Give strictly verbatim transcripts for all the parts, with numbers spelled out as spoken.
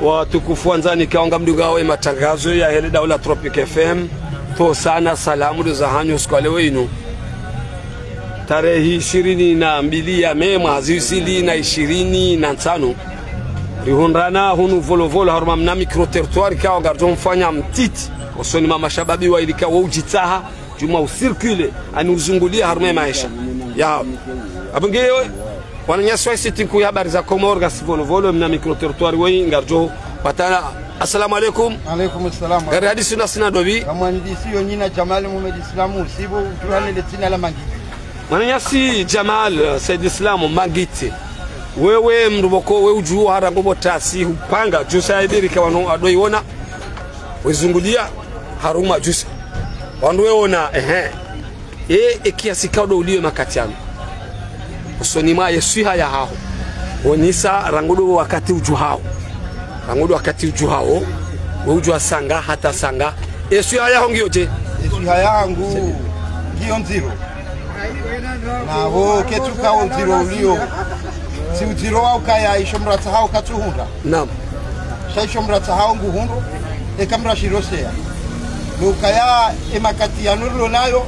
Watukufu wandzani, ikao ngamdungao ye matangazo yahe le daula Tropic F M, ntsontsi sana salamu ndo zahanyu usiku wa leo inu. Tarehi ishirini na mbili ya Mei mwaha zihwi zili na ishirini na ntsanu. Rihundrana hunu Volovolo harumwa mna micro-territoire ikao ngaridjo mfanya mtiti. Usoni mwa mashababi waili ikao udjitsaha, djumwa ucircule, ani uzungulia harumwa ye maesha. Ya. Apvo nge wananyasi wa site nkuu ya habari za Komori ngasi Volovolo, mna micro-territoire woyi ngaridjo patana. Assalamu alaikum. Alaikum salam. Ngari hadisi na sina ndopvi? Kamwandisi yo nyina Jamal Mohamed Islamu, sibo uturane le tsina la Mangiti. Mwananyasi Jamal Said Islamu Mangiti. Wewe mdru pvoko, we udjuwa rangu pvo tasi hupanga, djusa ya ibirika wanu wadjo iona. Wezungulia harumwa djusa. Wandru weona, ehe. E, e kiasi ikao ndo uliyo makati yanu. Usoni mwa ye swiha yahaho. Wonesa rangu ndo wakati udjuhao. Rangu ndo wakati udjuhao. We udjuwa sanga, hata sanga. E swiha yaho ngiyo dje? E swiha yahangu ngiyo ndziro. Na wo ketsuka udziro uliyo. Tsi udziro wa ukaya isho mdru atsahao katsuhundra. Naam. Sha isho mdru atsahao nguhundro, eka mdru ashirosea. No ukaya e makati yanu rilo nayo,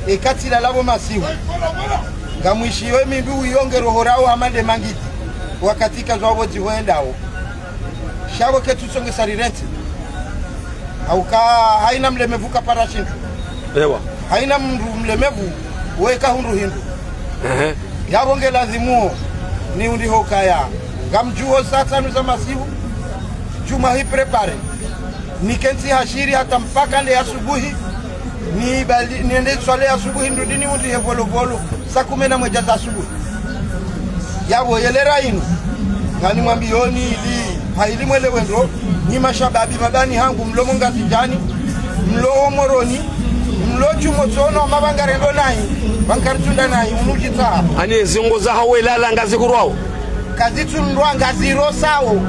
eka tsilala pvo masihu. Ngamwishiyo e mindru uyonge roho rawo hama nde Mangiti. Wakati ikao zwawo dziho endao. Sha pvo ketsutsongesa rirentsi. Hauka haina mlemevu kapara shindru. Ewa. Haina mdru mlemevu, we kahundru hindru. Ehe. Yapvo nge lazimu, ni undi hukaya. Ngamdjuo saa tsanu za masihu, djumwa hi préparer. Nikentsi hashiri hata mpaka nde asubuhi, ni bali, niende swali asubuhi, ndrudi ni undi he Volovolo, saa kume na mwedja za asubuhi. Yapvo yelera inu. Ngani mwambiyoni ili, ha ili mwelewe ndro, nyi mashababi mabani hangu, mlo mo Ngazidjani, mlo Moroni, mlo djumwa tsono, mapvanga rendo nayi, pvanga ritsunda nayi, unu udjitsaha. Ani ezi ngo zahawo elala ngazihurwao. Kazitsundrwa ngazirosao.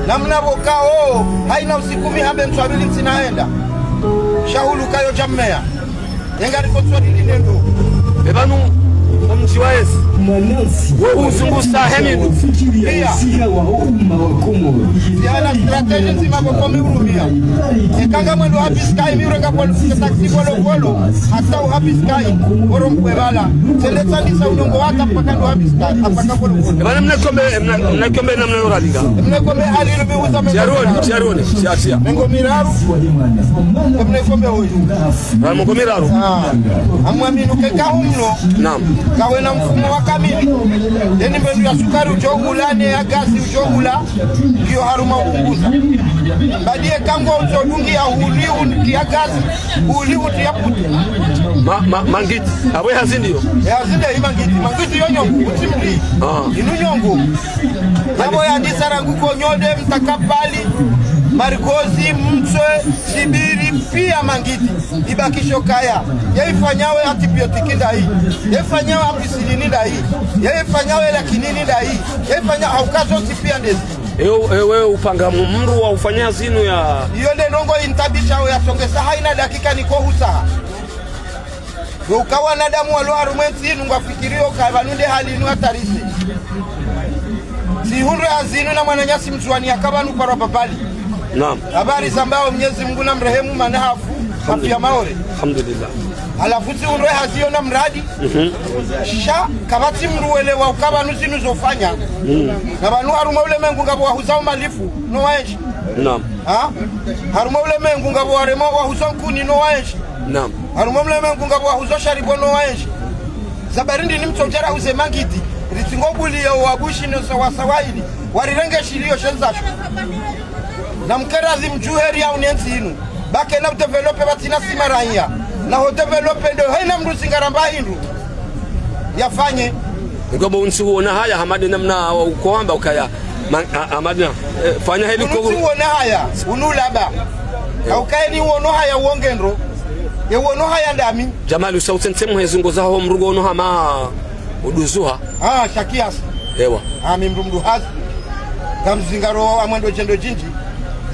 Namna pvo kao, haina usiku mi hambe ntswabili ntsina enda. Sha hulu kayo dja mmeya. Yenga riko tswalili nendo. Epvanu, omdji wa ezi. Wo uzungusa heni. Iya. Yana stratégie ndzima pvoko mi urumia. Eka ngamwendo ha Biscay, mi urenga polo, taxi Volovolo. Hata uha Biscay, poro mkwebala. Tsende tsandisa unongo wata mpaka ndo ha Biscay, mpaka Volovolo. Epvanu mna kombe, mna, mna kombe namna yoralinga. Mna kombe hali lubi uza mengo miraru. Tiaroni, tiaroni, tia, tia. Mengo miraru. Mna kombe oyu. Ra mengo miraru. Ah. Amwaminu ke kahumlo. Naam. Kawena mfumo wa kamili. Yeni mbendru ya sukari udjo hula, ne ya gazi udjo hula. Ngiyo harumwa uunguza. Badi ye kango udjo dungi ya huli undi ya gazi. Huli undi ya puti. Ma, ma, Mangiti. Apvo ye hazi ndiyo. Ye hazi ndiyo hi Mangiti. Mangiti yo nyongo, utsi mri. Ah. Inu nyongo. Yapvo yandisa rangu Konyonde, Mtakapali, Margozi, Mtswe, Sibiri, pia Mangiti. Ibakisho kaya. Ye ifanyawe antibiotique ndayi. Ye ifanyawe ampicilline ndayi. Ye ifanyawe lakinini ndayi. Ye ifanya hauka zontsi pia ndezi. Ewe, ewe upanga mu-, mdru wa ufanya zinu ya. Iyo nde ndrongo intabisha ya songesa haina dakika niko husaha. Yo uka wanadamu walo harumwa entsi inu ngwafikirio ka pvanu nde hali inu hatarise. Zihundro ya zinu na mwananyasi Mndzuani yaka pvanu kwa Rwababali. Naam. Habari zambao Mnyezi Mungu na mrehemu mana hafu, hafu ya Maore. Alhamdulillah. Halafu zihundro ya hazi yo na mradi. Mhm. Sha, kapvatsi mdru welewa uka pvanu zinu zofanya. Mm. Na pvanu harumwa ulemengu ngapvo wahuzao malifu, no waenshi. Naam. Ha? Harumwa ulemengu ngapvo warema wahuzao nkuni, no waenshi. Naam. Harumwa ulemengu ngapvo wahuzao sharibo, no waenshi. Za barindi ni mtsodjara huze Mangiti, ritsingo buliya wabushi no sawasawa ili, warirenge shiliyo shenza sho. Na mkerazi mdjuheri ya unentsi inu. Bake na udévelopper pvatsina simaranya. Na ho développer ndo haina mdru tsingaramba hindru. Yafanye. Ngapvo untsi uona haya, Hamadi, namna ukoamba ukaya. Ma-, a-, Hamadi na, eh, fanya heli. Untsi ko uona haya, unu laba. Haukaye ni uono haya uongendro. Ye uono haya ndami. Jamali, usa utsentse muhezi ngo zaho mdru ngo ono hama uduzuha. Ah, sha kiasi. Ewa. Ah, mi mdru mdru hazi. Ngamzingaro amwendo djendo djindji.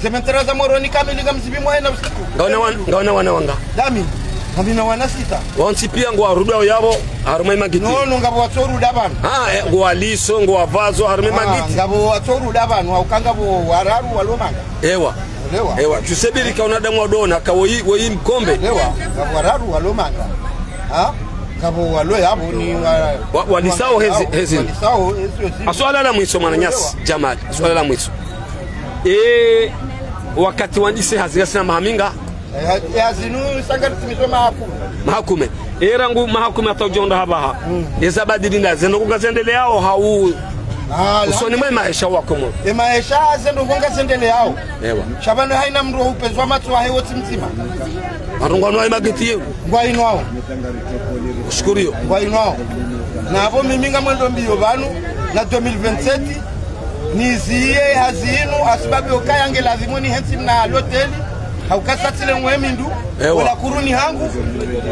Ze mentera za Moroni kamili ngamzibi mwaye na usiku. Ngaona wan-, ngaona wana wanga. Ndami. Ngapvina wana sita. Wontsi pia ngwarudao yapvo, harumwa ye magiti. No, no, ngapvo watsoruda pvanu. Ah, eh, ngwaliso, ngwavazo, harumwa ye magiti. Ngapvo watsoruda pvanu, hauka ngapvo wararu walo manga. Ewa. Ewa. Ewa, tusubiri ka wanadamu wadona, ka woyi, woyi mkombe. Ewa, ngapvo wararu walo manga. Ha? Ngapvo walo yapvo ni wa-, wa-, walisao hezi, hezi. Walisao hezi, hezi. Suala la mwiso mwananyasi, Jamal. Suala la mwiso. E, wakati wandise hazi ngasina maha minga, Eh, ha-, hazi inu sanga ritimizo maha kume. Maha kume. E rangu maha kume hata udjo onda hapvaha. Mm. Eza badili na zendrongoo ngazendeleao hau. Ah, usoni mwe maesha wa Komoro. E maesha zendrongoo ngazendeleao. Ewa. Sha pvanu haina mndru upvendza matso wahe wotsi mdzima. Marongoo ano ye magiti yenu. Ngwainwao. Ushukuriyo. Ngwainwao. Na apvo mimi ngamwendo mbio pvanu, na deux mille vingt-sept, niziye hazi inu, hasibabu yokaya nge lazimu nihentsi na loteli, hauka sa tsile mwe mindru, ewa, wala kuruni hangu,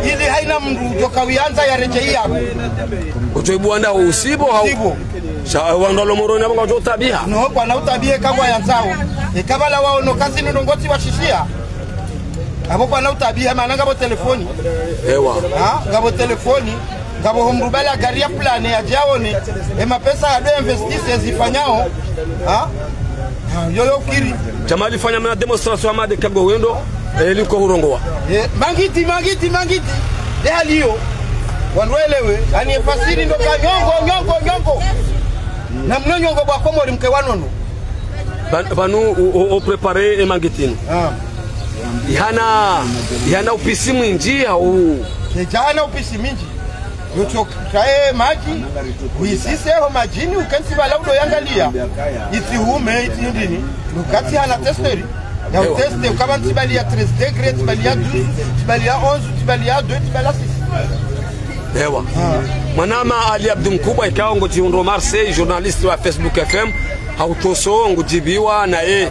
ili haina mndru udjoka uyandza yaredjeyi yapvo. Udjo ibuwa nda usibo hau? Usibo. Sha, wandru walo Moroni apvo ngwadjo utabiha. No, kwana utabihe kangwayandzao. Eka pvala waono kazi nino ngotsi washishiya. Apvo kwana utabihe mana ngapvo telefoni. Ewa. Ha? Ngapvo telefoni. Ngapvo homrubala gari ya plane yadje yaone. E mapesa yado investise zifanyao. Ha? Ha, yoyo ukiri. Jamali fanya mna démonstration ya made kago wendo, eh, liko hurongowa. Eh, magiti, magiti, magiti. Nde hali iyo. Wandru welewe, ani efasiri ndo ka nyongo, nyongo, nyongo. Na mno nyongo bwa Komori mke wanono. Pvan-, pvanu o, o, o préparer e magiti inu. Ah. Ihana, ihana upisi mwindji hau? Kedjahana upisi mwindji. Yotsoka ye madji, wisise ho madjini, ukentsi pvala udo yangaliya. Itsi hume, itsi ndrini. Nukatsi hana testeur. Ya uteste, ukapva ntsi bali ya treize degrés, ntsi bali ya douze, ntsi bali ya onze, ntsi bali ya deux, ntsi bali ya six. Ewa. Ah. Mwanama Ali Abdu Mkubwa, ikao ngodjihundro Marseille, journaliste wa Facebook F M, hautoso, ngudjibiwa na e,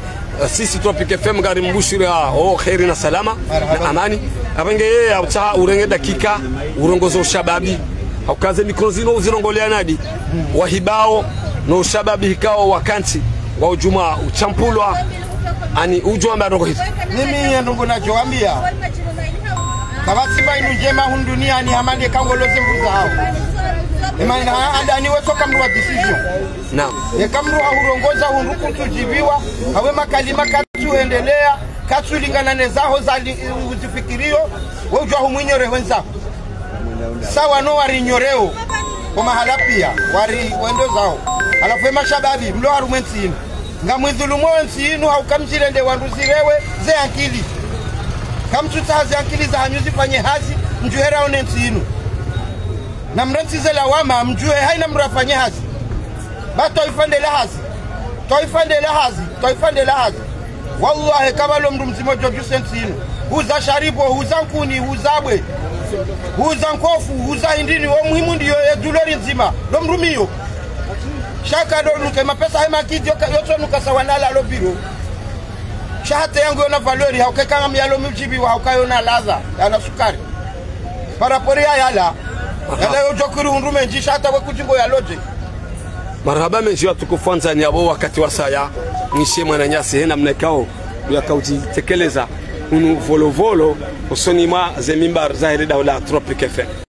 sisi Tropic F M ngari mbushira, o, kheri na salama, na amani. Apvenge ye, autsaha urenge dakika, urongozo ushababi. Haukaze mikro zino uzirongolea nadi. Wahibao, no ushababi hikao wakantsi, wa udjuma utshampulwa, ani udjo amba ndrongo hizo. Mimi ye ndrongo nadjo wambia. Kapvatsi mba inu ndjema hunu duniani hama nde kangolo zembuza hao. Ema ina andani wetsoka mndru wa décision. Naam. Eka mndru hahurongoza hundru kutsudjibiwa, hawe makalima katsuhendelea, katsulingana ne zaho zali-, uzifikiriyo, we udjua humwinyore hwenzaho. Sawa no warinyoreo, kwa mahala pia, wari wendo zaho. Halafu e mashababi, mlo harumwa entsi inu. Ngamwidhulumu entsi inu, hauka mdjirende wandru zirewe, ze ankili. Kamtsutsaha ze ankili zahanyu zifanye hazi, mdjuhe raone entsi inu. Na mrantsi ze lawama, mdjuhe haina mndru afanye hazi. Ba twaifa nde la hazi. Twaifa nde la hazi. Twaifa nde la hazi. Wallahi, kapvalo mndru mdzima udjo djuse ntsi inu. Huza sharibo, huza nkuni, huza bwe. Huza nkofu, huza hindrini, wo muhimu ndiyo ye dulori ndzima. Lo mndru miyo. Sha ka do nuke mapesa he makiti, yoka, yotso nuka sawa na lalo biro. Sha hata yangu yona valeur, hauka eka ngami yalo mdjibiwa, hauka yona ladha, yana sukari. Par rapport ya yala. Aha. Yala yo djokiri hundru mendji, sha hata we kudjingo yalo dje. Marahaba mendji watukufu wandzani apvo wakati wasaya, mwishe mwananyasi hena mna ikao, uyaka udjitekeleza, hunu Volovolo, usoni mwa ze mimbar zahe le daula Tropic F M.